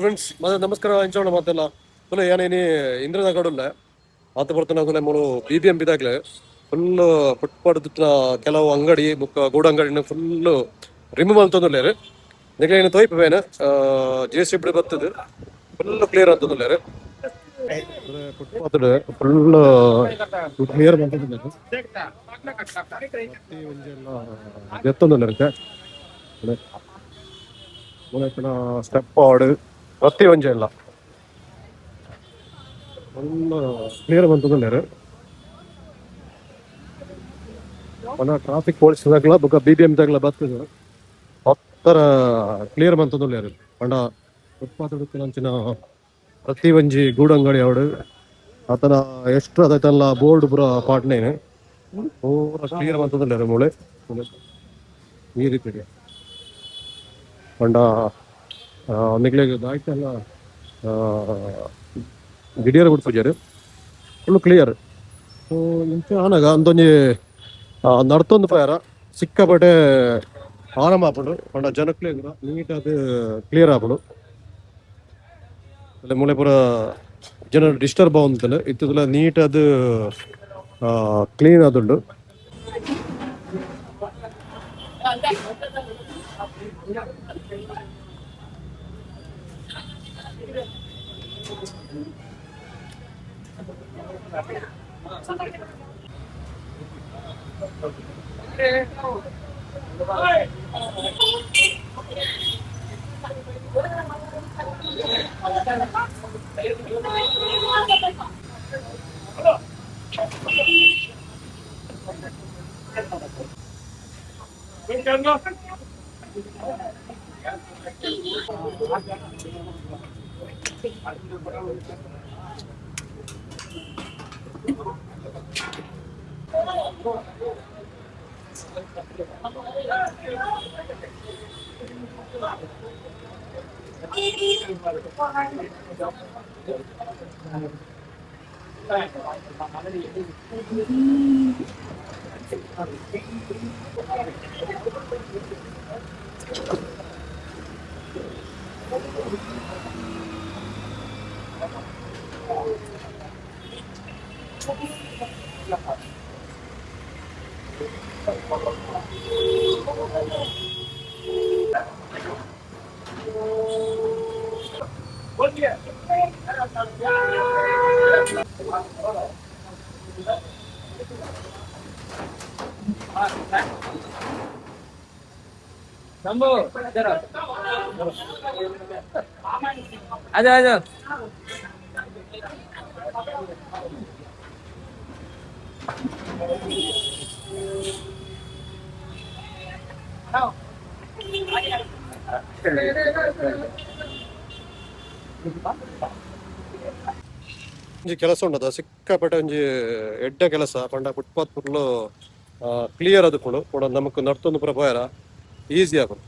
Friends ನಮಸ್ಕಾರ ಇಂಚೋಣ ಮಾತೆಲ್ಲ ತುಲೆ ಏನೇನಿ ಇಂದ್ರನಗಡುಲ್ಲ ಆತ ಬರ್ತನ ಮೂಲು ಬಿ ಬಿ ಎಂ ಬಿದಾಗ್ಲೆ ಫುಲ್ ಫುಟ್ಪಾತ್ ಕೆಲವು ಅಂಗಡಿ ಬುಕ್ಕ ಗೂಡು ಅಂಗಡಿನ ಫುಲ್ ರಿಮೂವ್ ಅಂತಂದುಲ್ಲೇರು ನಿಗ್ಲೇನು ತೋಯ್ಪ ಬೇನ ಜೆ ಸಿ ಬಿ ಬರ್ತದೆ ಫುಲ್ ಕ್ಲಿಯರ್ ಅಂತಂದುಲ್ಲೇರು ಫುಟ್ಪಾತ್ ಫುಲ್ ಕ್ಲಿಯರ್ ಅಂತಂದುಲ್ಲೇರು ಎತ್ತೊಂದುಲ್ಲೇರು ಸ್ಟೆಪ್ ಆಡು ಪ್ರತಿ ಒಂಜಿ ಎಲ್ಲ ಫುಲ್ ಕ್ಲಿಯರ್ ಬಂತಂದುಲ್ಲೇರು ಪನ ಟ್ರಾಫಿಕ್ ಪೊಲೀಸ್ ದಾಗಲ ಬೊಕ ಬಿ ಬಿ ಎಂ ದಾಗಲ ಬರ್ತದೆ ಪತ್ತರ ಕ್ಲಿಯರ್ ಮಂತೊಂದುಲ್ಲೆರ್ ಪಂಡ ಫುಟ್ಪಾತ್ ಅಂಚಿನ ಪ್ರತಿ ಒಂಜಿ ಗೂಡಂಗಡಿ ಅವಡು ಆತನ ಎಷ್ಟ್ರ ಅದೈತಲ್ಲ ಬೋರ್ಡ್ ಪೂರ ಪಾಡ್ನೇನು ಪೂರ ಕ್ಲಿಯರ್ ಮಂತೊಂದುಲ್ಲೆರ್ ಮೂಲೆ ಈ ರೀತಿ ಪಂಡ ನಿಕ್ಲೆಗ್ ದಾಯ್ತಲ್ಲ ಗಿಡಿಯರ ಬುಡ್ಪುಜೆರ್ ಫುಲ್ ಕ್ಲಿಯರ್. ಸೊ ಇಂಚ ಆನಗ ಅಂದೊಂಜಿ ನಡ್ತೊಂದು ಪೋಯರ ಸಿಕ್ಕಾಪಟ್ಟೆ ಆರಾಮ ಆಪುಂಡು ಪಂಡ ಜನಕ್ಲೆಗ್ ನೀಟ್ ಆದ್ ಕ್ಲಿಯರ್ ಆಪುಂಡು. ಮೂಲೆ ಪೂರ ಜನ ಡಿಸ್ಟರ್ಬ್ ಆವೊಂದಿತ್ತುಂಡು ಇತ್ತುಲ ನೀಟ್ ಆದ್ ಕ್ಲೀನ್ ಆದುಂಡು. आजा आजा। ಒಂಜಿ ಕೆಲಸ ಉಂಡದ ಸಿಕ್ಕಾಪಟ್ಟೆ ಒಂಜಿ ಎಡ್ಡೆ ಕೆಲಸ ಪಂಡ ಫುಟ್ಪಾತ್ ಫುಲ್ ಕ್ಲಿಯರ್ ಆದುಪ್ಪುಂಡು ಪಂಡ ನಮಕ್ ನಡ್ತೊಂದು ಪೂರ ಪೋಯರ ಈಸಿ ಆಪುಂಡು.